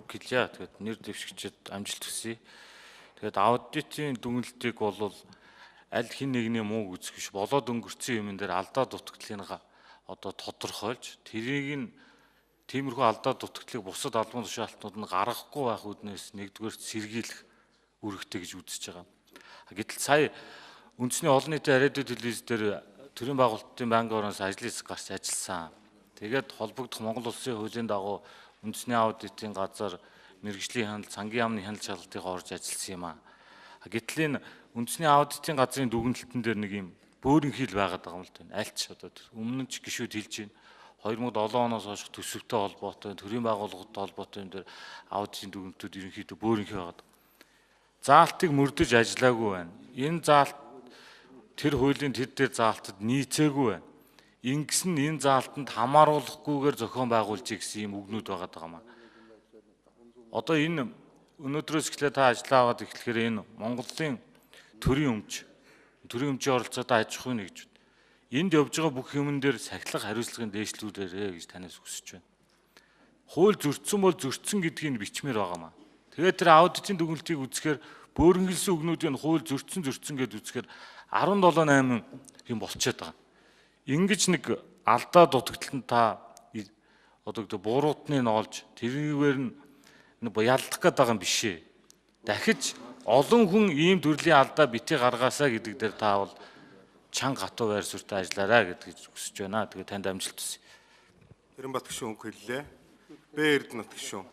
Үг хэлье. Тэгээд нэр дэвшигчид амжилт хүсье. Тэгээд аудитын дүгнэлтийг бол аль хэн нэгний мууг үзэх биш, болоод өнгөрцөн юмн дээр алдаа дутагдлыг одоо тодорхойлж, тэрийг нь тиймэрхүү алдаа дутагдлыг бусад албан тушаалтнууд нь гаргахгүй байх үүднээс нэгдүгээр сэргийлэх үүрэгтэй гэж үзэж байгаа. Гэтэл сая үндэсний олон нийтийн радио телевиз дээр төрийн байгуулалтын байнгын ороноос ажлын хэсэг гарч ажилласан. Тэгээд холбогдох Монгол улсын хуулийн дагуу үндэсний аудитын газар мэргэжлийн хяналт, сангийн яамны хяналт шалгалтыг орж ажилласан юм аа. Гэтэл энэ үндэсний аудитын газрын дүгнэлтэн дээр нэг юм бөөрөнхийл байгаад байгаа юм л байна. Аль ч одоо өмнө нь ч гишүүд хэлж байна. 2007 оноос хойш төсөвтэй холбоотой, төрийн байгууллагатай холбоотой юм дээр аудитын дүгнэлтүүд ерөнхийдөө бөөрөнхий байгаад. Заалтыг мөрдөж ажиллаагүй байна. Энэ заалт тэр хуулийн тэр дээр заалтад нийцээгүй байна. Ингэсэн нь энэ заалтанд хамааруулахгүйгээр зохион байгуулж гэсэн юм үгнүүд байгаад байгаа юм аа. Одоо энэ өнөөдрөөс эхлээ та ажиллаа аваад эхлэхээр энэ Монголын төрийн өмч, төрийн өмчийн оролцоотой аж ахуйн нэгж. Энд явж байгаа бүх юмн дээр сахилга хариуцлагын дээшлүүдээрээ гэж танаас хүсэж байна. Хууль зөрчсөн бол зөрчсөн гэдгийг бичмээр байгаа маа. Тэгээд тэр аудитын дүгнэлтийг үзэхээр бөөрөнхийлсөн үгнүүдийн хууль зөрчсөн зөрчсөн гэдээ үзэхээр 17 8 юм болчиход байгаа. Ингэж нэг алдаа дутагдлан та одоо гэдэг буруутны нь олж тэрнийгээр нь ялдах гээд байгаа юм биш ээ. Дахиж олон хүн ийм төрлийн алдаа бити гаргаасаа гэдэг дээр та бол чанга гатуу байр суурьтай ажиллаарай гэдгийг хүсэж байна. Тэгээ танд амжилт хүсье. Эренбат гишүүн үг хэллээ. Бэ Эрдэнэт гишүүн.